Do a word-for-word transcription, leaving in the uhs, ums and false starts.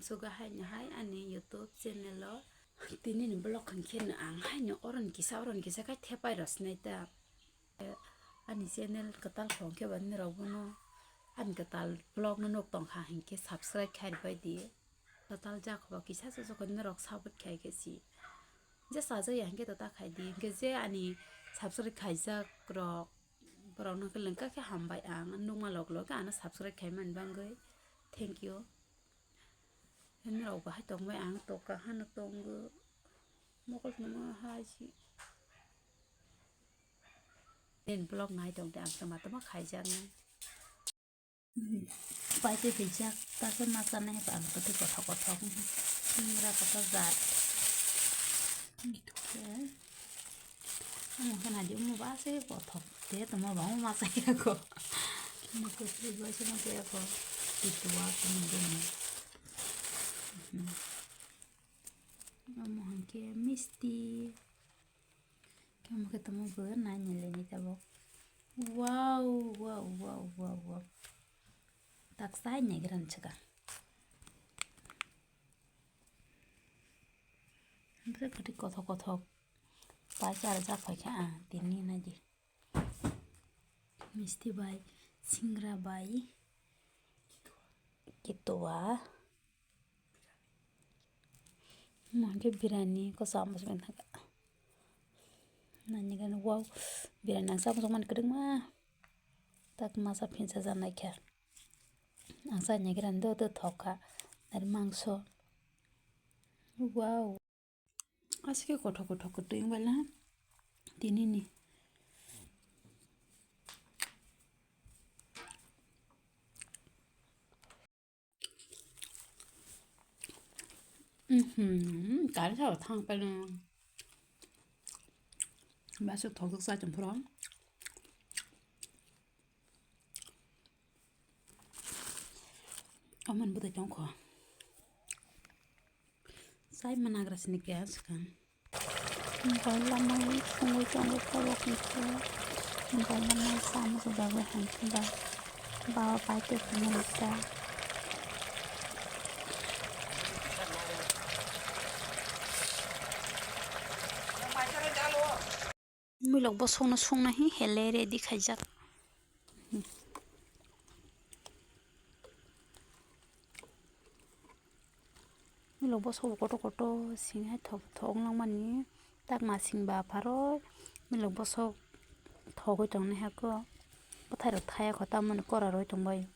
Suga haino hai ani YouTube channel o tini ni vlog hwnkhe no ang haino oroni kisa oroni kisa khai thepai rw sinai ta. Ani channel kwtal khong khe ba norok bono ani kwtal vlog no nuk tong kha hinkhe subscribe khai rw bai di. Kwtal jak ba kisa se jokon norok support khai khe si. Je sajak ya hinkhe to ta khai di. Hinkhe je ani subscribe khaijak rok borok no khe lengka khe hambai ang nukma log log ano subscribe khai mani bagwi. Thank you. Norok bahai tong bai ang to kahano tongo. Mokol tongma hai si. Nini vlog nai tong de ang tama tama khaijaknai. Paite pijak ta khe ma chanai ba ang twi kothok kothok. Singra kotor jat. Omo khe nai di omo ba se kothok de tongma ba omo ma chaya kho. Omo khe sui bai se ma chaya kho. Tituwa khe nai di omo. Omo hwnkhe misti. Khe omo khe tamo bo nai nai le ni tabuk. Wow, wow, wow, wow, wow. Tak sai nai gran chika. Omo khe kwtwi kothok kothok. Pai chara jak phai kha ang tini nai di. Misti bai, singra bai, kituwa. Mangke birani kosa amo sibin thangka. Nani gani wow, birani ang samsok mani kwdwngma. Tak masa phinsa janai kha. Ang sa nai gani do do thok kha. Nari mangso. Wow. Asike kothok kothok kwtwi wng bai la tini ni. Mhm, kari sa thang pa na. Baso thok sa chung phro. Aman budai tong kho. Sai managra sini kya sekarang. Baila mai sungui tongo borok ni khe. Baila mai sama se bagwi hangkhe ba. Bawa pai te phunuk ta. Milok bosongno songna hi hele ready khaijak. Milok bosok kotor kotor sing hai thok thok nangmani tak masing ba pharo milok bosok thogwi tongnai hako bwthai rok thaya kho tamoni kora rwi tongbaio.